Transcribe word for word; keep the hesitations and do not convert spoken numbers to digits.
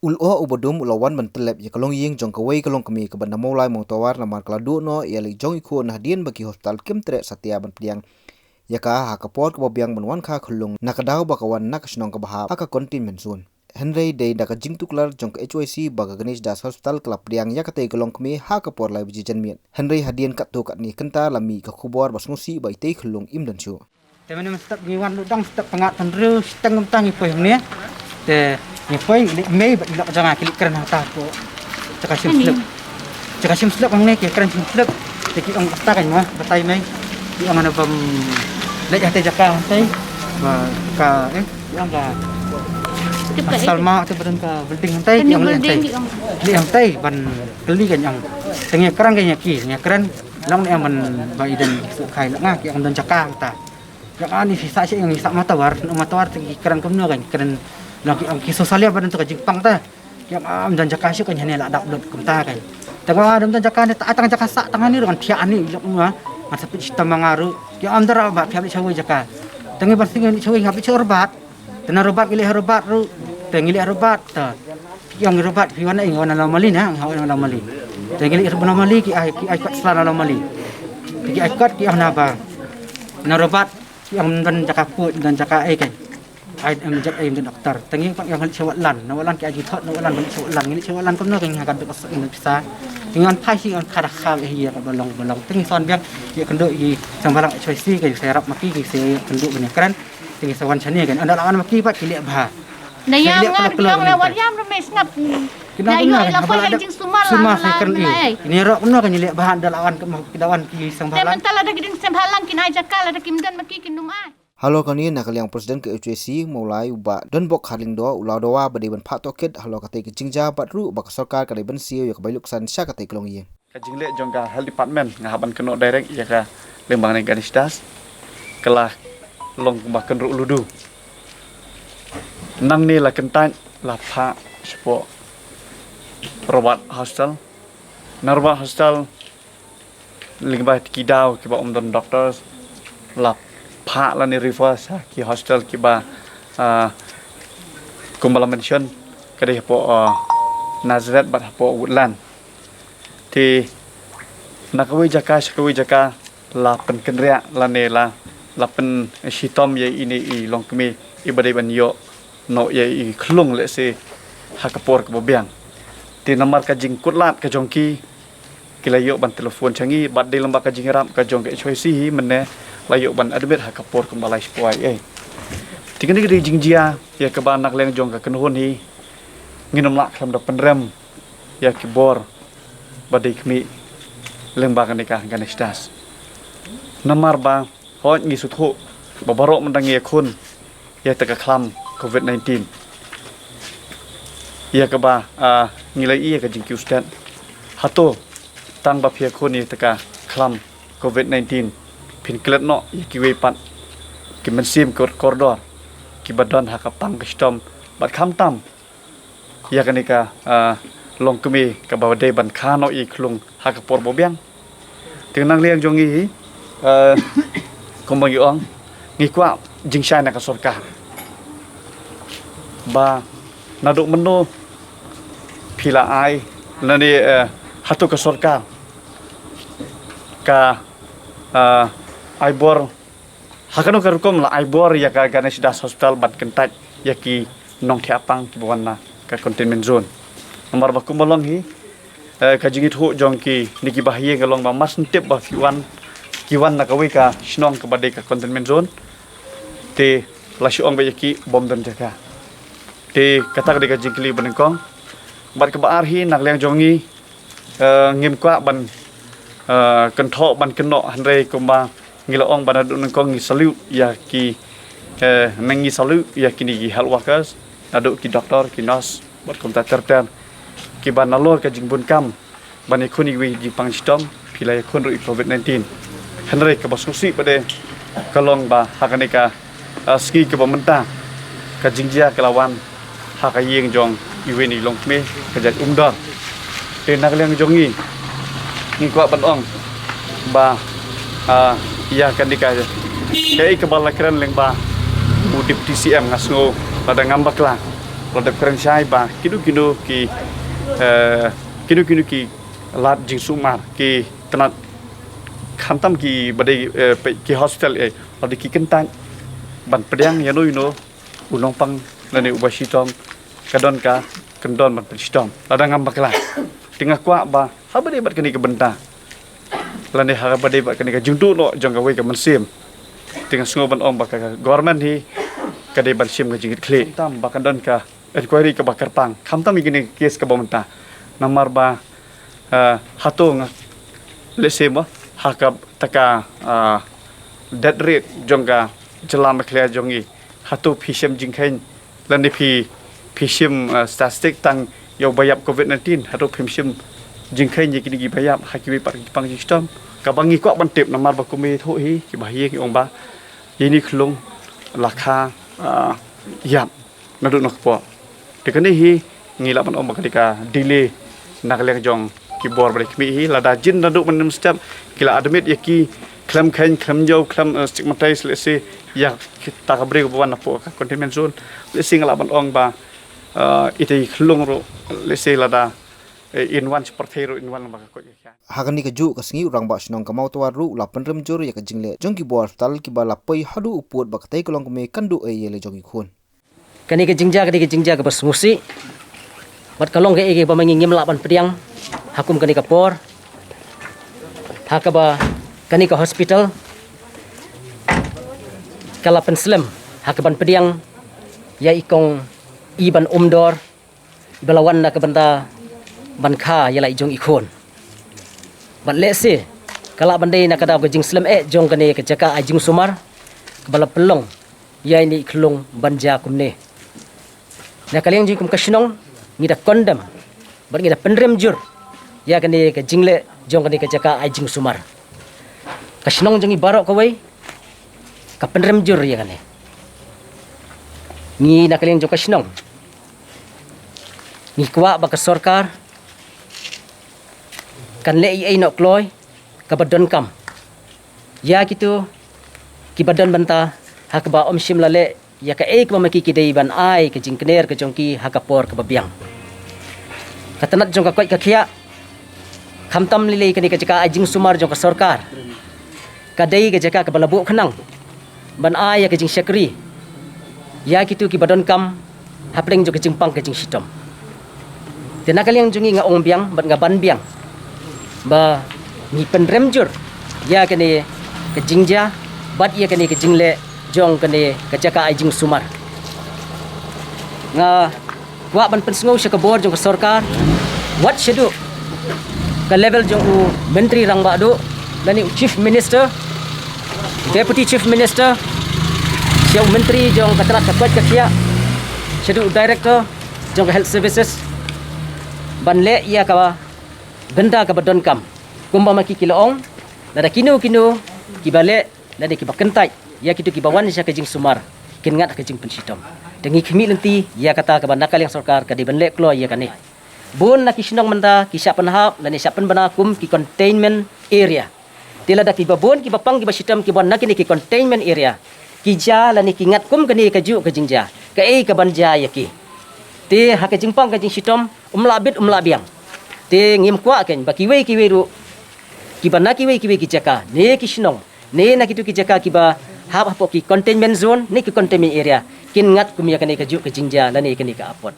U lyoh uba dum u la wan ban tyllep ïa ka longïing jong kawei ka longkmie kaba na Mawlai Mawtawar namar ka la duh noh ïa la i jong i khun hadien ba ki hospital kim treh satia ban pdiang ïa ka ha ka por kaba biang ban wan kha khyllung na ka daw ba ka wan na ka shnong kaba hap ha ka containment zone. Hynrei dei da ka jingtuklar jong ka H Y C ba ka Ganesh Das Hospital ka la pdiang ïa katei ka longkmie ha ka por lai baje janmiet. Hynrei hadien katto katne kynta la mih ka khubor ba sngewsih ba itei khyllung im don shuh. Te mynne mynstep ngi wan lut dang step pyngngad pynriew shiteng kumta ngi poi hangne. Te ngi poi ngi leit mei bad i lok jong nga ki leit kren hangta hapoh jaka shim slip. Jaka shim slip hangne ki kren shim slip. Te ki ong kata kan ma batai mei. Ki ong ana bym leit hangtei jaka hangtei. Ba ka eh ki ong ka Salma te ba don ka building hangtei ki ong leit hangtei. Leit hangtei ban kylli kan ong. Te ngi kren kan ïa ki ngi kren. Long ne ban ba i don ki suk khai lok nga ki ong don jaka hangta. Ïa ani phi sah sha ïa ngi sah Mawtawar, na Mawtawar te ki kren kumno kan, kren long ki, ki sosalia ba don to ka jingpang ta. Ki ong am don jaka shu kan hane la dap lut kumta kan. Te ba don jaka ne ta tang jaka sah tang ani ruh kan thiah ani lok ma. Ngan sa pynshit tang ma nga ruh. Ki ong am dara ba thiah bit shawi jaka. Te ngi ban singi ni shawi nga bit shawi rubat. Te na rubat ngi leh rubat ruh. Te ngi leh rubat te. Ki ong rubat phi wan ai wan la mali na, ha wan la mali. Te ngi leh rubat la mali ki ai ki ai kot sla la mali. Te ki ai kot ki ong na ba. Na rubat ki ong don jaka put don jaka ai kan. Ai em jaka ai don doktor. Te ngi pat ong leit sha watlan. Na watlan ki ai jingthot na watlan ngi leit sha watlan ngi leit sha watlan kumno kan ha ka dok sa in pisa. Te ngi wan phai shi wan phai da kha ïa ka ba long ba long. Te ngi son biang ïa kynduh ïa ki seng bhalang H Y C ka ïa serap ma ki ki se kynduh ban ïa kren. Te ngi sa wan shane kan. Ynda la wan ma ki pat ki leh bha. Na ïa ngar ïa ngar wat ïam rame sngap. Kina kina kan haba la dep sumar la kren ïa. Ini rok no kan ïa leh bha ynda la wan ki da wan ki seng bhalang. Te mynta la da ki ding seng bhalang kin ai jaka la da kim don ma ki kin ym ai. Halor kane na ka liang President ka H Y C Mawlai u Bah Donbok Kharlyngdoh u la dawa ba dei ban phah tohkit halor katei ka jingjia bad ruh ba ka sorkar ka dei ban siew ïa ka bai luksan sha katei ka longïing. Ka jingleh jong ka Health Department nga hap ban kynnoh direct ïa ka lyngba kane ka Ganesh Das ka la long kumba kynruh ludu. Nangne la kyntait la phah shapoh Robert Hostel. Na Robert Hostel lyngba ki daw kiba ym don doctors la phah lane refer sha ki hostel kiba, ah, kumba la mention ka dei hapoh, ah, Nazareth bad hapoh Woodland. Te na kawei jaka sha kawei jaka la pynkynriah lane la la pynshitom ïa ine i longkmie iba dei ban ïoh noh ïa i khlung lehse ha ka por kaba biang. Te namar ka jingkut lad ka jong ki ki la ïoh ban telephone sha ngi bad dei lyngba ka jingïarap ka jong ka H Y C hi mynne la ïoh ban admit ha ka por kumba lai spoi ei. Te kane ka dei jingjia ïa kaba na ka liang jong ka kynhun hi ngin ym lah khlem da pynrem ïa ki bor ba dei khmih lyngba kane ka Ganesh Das. Namar ba hooid ngi sngewthuh ba baroh mynta ngi ïakhun ïa kata ka khlam covid nineteen. Ïa kaba, ah, ngi la ïohi ïa ka jingkiew stet. Hato tang ba phi ïakhun ïa kata ka khlam covid nineteen phin klet noh ïa kiwei pat ki mynsiem kordor kiba don ha ka pang ka shitom bad khamtam ïa kane ka, ah, longkmie kaba dei ban kha noh ïa i khlung ha ka por ba biang. Te na ka liang jong ngi hi, ah, kumba ngi ong ngi kwah jingshai na ka sorkar ba naduh mynno phi la ai lane, eh, hato ka sorkar ka, ah, ai bor ha kano ka rukom la ai bor ïa ka Ganesh Das Hospital ban kyntait ïa ki nongthiah pang kiba wan na ka containment zone. Namar ba kumba long hi, eh, ka jingithuh jong kine kiba ha ïing ka long ba mar shen tip ba ki wan, ki wan na kawei ka shnong kaba dei ka containment zone. Te la shu ong ba ïa ki bym don jaka. Te kata ka dei ka jingkylli ba nyngkong. Bad kaba ar hi na ka liang jong ngi, eh, ngim kwah ban, eh, kynthoh ban kynnoh hynrei kumba ngi la ong ba naduh nyngkong ngi salute ïa ki, eh, ngi salute ïa kine ki health workers, naduh ki doktor, ki nurse bad kumta ter ter kiba nalor ka jingbun kam ban ïakhun ïa iwei i jingpang shitom phi la ïakhun ruh ïa covid nineteen. Hynrei kaba sngewsih pat de ka long ba ha kane ka, ah, sngi kaba mynta ka jingjia ka la wan ha ka ïing jong iwei na i longkmie ka jait Umdor. Te na ka liang jong ngi ngi kwah ban ong ba, ah, ïa kane ka, kaei kaba la kren lyngba u Deputy C M nga sngew lada ngam bakla Lada kren shai ba kino kino ki, eh, kino kino ki lad jingsumar ki tnat, khamtam ki ba dei, eh, pe-, ki hospital, eh, lada ki kyntait ban pdiang ïano ïano u nongpang lane uba shitom, ka don ka kyndon ban pynshitom lada ngam bakla. Te nga kwah ba haba dei bad kane ka bynta lane haba dei bad kane ka jingduh noh jong kawei ka mynsiem, te nga sngew ban ong ba ka government hi ka dei ban shim ka jingkitkhlieh tam ba ka don ka inquiry kaba kyrpang khamtam ïa kane ka case kaba mynta. Namar ba, ah, hato nga, let's say mo, ha kata ka, ah, death rate jong ka jylla Meghalaya jong ngi, hato phi shem jingkheiñ lane phi, phi shem, ah, statistic tang ïa uba ïap covid nineteen, hato phim shem jingkheiñ ïa kine kiba ïap ha kiwei pat ki jingpang jingshitom? Kaba ngi kwah ban tip namar ba kum ithuh hi kiba ha ïing ki ong ba ïa ine i khyllung la kha, ah, ïap naduh na kpoh. Te kane hi ngi lah ban ong ba ka dei ka delay na ka liang jong ki bor ba dei khmih hi, lada jin naduh mynstep ki la admit ïa ki khlem kheiñ, khlem ñiew, khlem, eh, stigmatize, let's say, ïa kita ka briew ba wan napoh ka containment zone, let's say, nga lah ban ong ba, eh, ita i khyllung ruh, let's say, lada, eh, in wan sha pyrthei ruh in wan ba ka koit ka khiah. Ha kane kajuh ka sngi u Rangbah Shnong ka Mawtawar ruh u la pynrem jur ïa ka jingleh jong ki bor aspatal kiba la poi haduh u pud ba katei ka longkmie kan duh ei ïa la jong ki khun. Kane ka jingjia ka dei ka jingjia kaba sngewsih bad ka long kaei kaba ma ngi ngim lah ban pdiang ha kum kane ka por, ha kaba kane ka hospital ka la pynslem ha kaban pdiang ïa i kong Iban Umdor iba la wan na ka bynta ban kha ïa la i jong i khun. Bad lehse ka lah ban dei na ka daw ka jingslem eh jong kane ka jaka ai jingsumar kaba la pynlong ïa ine i khyllung ban jia kumne. Na ka liang jong ngi kum ka shnong ngi da condemn bad ngi da pynrem jur ïa kane ka jingleh jong kane ka jaka ai jingsumar. Ka shnong jong ngi baroh kawei ka pynrem jur ïa kane. Ngi na ka liang jong ka shnong ngi kwah ba ka sorkar kan leh ei ei noh kloi kaba donkam ïa kito kiba don bynta ha kaba ym shym la leh ïa kaei kaba ma ki ki dei ban ai ka jingkner ka jong ki ha ka por kaba biang. Ka tnat jong ka koit ka khiah, khamtam lei lei kane ka jaka ai jingsumar jong ka sorkar, ka dei ka jaka kaba la buh khnang ban ai ïa ka jingshakri ïa kito kiba donkam hapdeng jong ka jingpang ka jingshitom. Te na ka liang jong ngi nga ong biang bad nga ban biang ba ngi pynrem jur ïa kane ka jingjia bad ïa kane ka jingleh jong kane ka jaka ai jingsumar. Nga kwah ban pynsngew sha ka bor jong ka sorkar, wat shaduh ka level jong u Myntri Rangbah Duh lane u Chief Minister, Deputy Chief Minister, sha u Myntri jong ka tnat ka koit ka khiah, shaduh u Director jong ka Health Services ban leh ïa ka bynta kaba donkam. Kumba ma ki ki la ong, lada kino kino kiba leh lane kiba kyntait ïa kito kiba wan sha ka jingsumar kin ngat ha ka jingpynshitom. Te ngi khmih lynti ïa kata kaba na ka liang sorkar ka dei ban leh kloi ïa kane. Bun na ki shnong mynta ki shah pynhap lane shah pynbna kum ki containment area. Te lada kiba bun kiba pang kiba shitom kiba wan na kine ki containment area ki jia lane ki ngat kum kane kajuh ka jingjia, kaei kaban jia ïa ki? Te ha ka jingpang ka jingshitom um lah bit um lah biang. Te ngim kwah kein ba kiwei kiwei ruh kiba na kiwei kiwei ki jaka ne ki shnong ne na kito ki jaka kiba hap hapoh ki containment zone ne ki containment area kin ngat kum ïa kane kajuh ka jingjia lane kane ka apot.